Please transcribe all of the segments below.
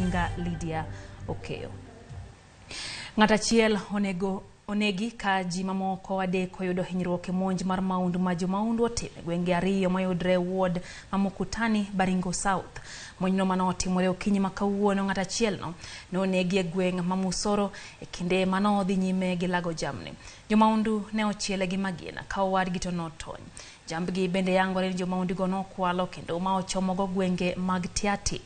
Nyinga Lydia Okeyo. Ng'at achiel onego onegi ka ji mamoko 3 oyudo hinyruok e monj mar maundu ma jomaundu otimo e gwenge 2 mayudre e ward ma Mukutani, Baringo South. Monjno mane otimore okinyi ma kawuono, ng'at achielno ne onegi e gweng' ma Musoro e kinde mane odhi nyime gi lago jamni. Jomaundu ne ochiele gi magina ka owadgi to notony. Jambgi bende yangore ni jomaundigo nokwalo kendo ma ochomogo gwenge mag Tiaty.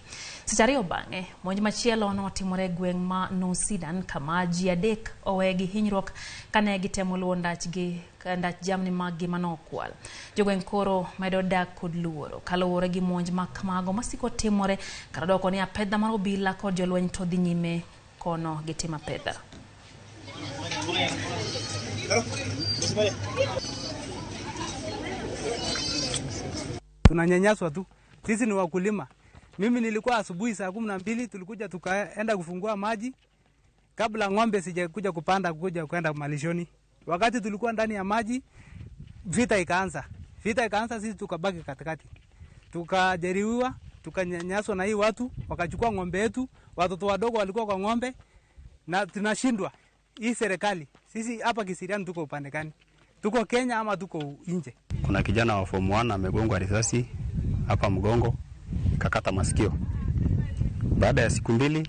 Seche 2 bang'e, monj machielo notimore e gweng' ma Nosidan kama ji 3 owe gi hinyruok kane gitemo luwo ndach jamni maggi manokwal. Jogweng' koro medo dak kod luoro kaluwore gi monj ma kamago masiko timore kata doko ni apedha mar obila kod jolweny to dhi nyime kono gi timo apedha. Tunanyanyaswa tu, sisi ni wakulima. Mimi nilikuwa asubuhi saa 12 tulikuja tukaenda kufungua maji kabla ng'ombe sijakuja kupanda kuja kwenda malishoni. Wakati tulikuwa ndani ya maji, vita ikaanza. Vita ikaanza, sisi tukabaki katikati. Tukajeruhiwa, tukanyanyaswa na hii watu, wakachukua ng'ombe yetu, watoto wadogo walikuwa kwa ng'ombe na tunashindwa. Hii serikali, sisi hapa Kiserian tuko upande gani? Tuko Kenya ama tuko nje? Kuna kijana wa form 1 amegongwa risasi hapa mgongo, kakata masikio. Baada ya siku 2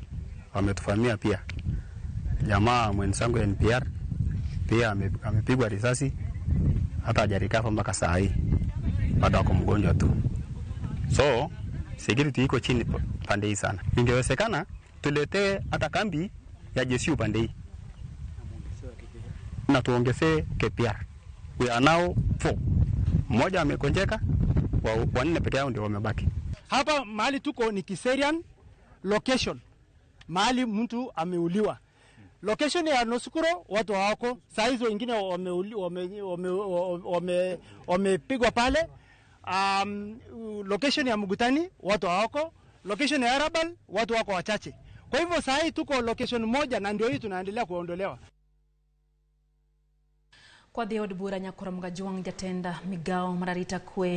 wametufamia pia. Jamaa mwenzangu NPR pia amepigwa risasi, hata hajarikafa mpaka saa hii. Bado ako mgonjwa tu. So security iko chini pande hii sana. Ingewezekana tuletee hata kambi ya jeshi upande hii na tuongezee KPR. We are now 4. Mmoja amegonjeka, 4 peke yao ndio wamebaki. Hapa mahali tuko ni Kiserian location, mahali mtu ameuliwa. Location ya Nosukuro watu hawako, saa hizo wengine wamepigwa pale. Location ya Mugutani watu hawako, location ya Arabal watu wako wachache. Kwa hivyo saa hii tuko location moja na ndio hii tunaendelea kuondolewa. Kwa dhi od bura Nyakoro Mgajwang' jatend migao mar arita kwe.